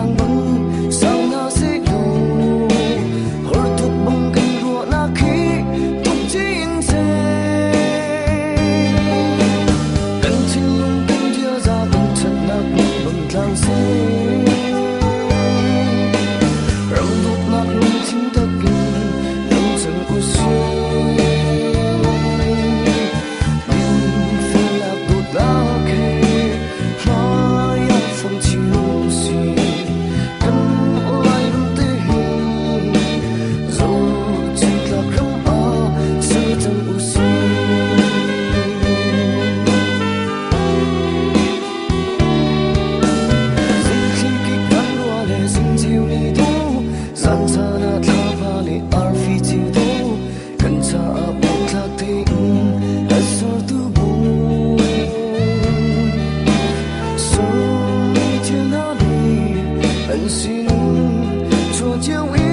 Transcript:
tlang bang sang hna sehlaw, hortuk bang kan ruahnak hi tuk chin seh. Kan thinlung kan ziaza kan ṭhatnak nih bang tlang seh. Ram dawtnak lungthin takin nung cang usih. Dinfelnak dawtnak he hmai ah fong chin usih. Kan Lairam te hi zohchuntlak ram ah ser cang usih. Zingthli kik kan rua le zingceu ni do, zan caan ah thlapa le arfi ceu do, kan caah awktlak tein a sertu bu. Sermi thil hna nih an sining chuah cio.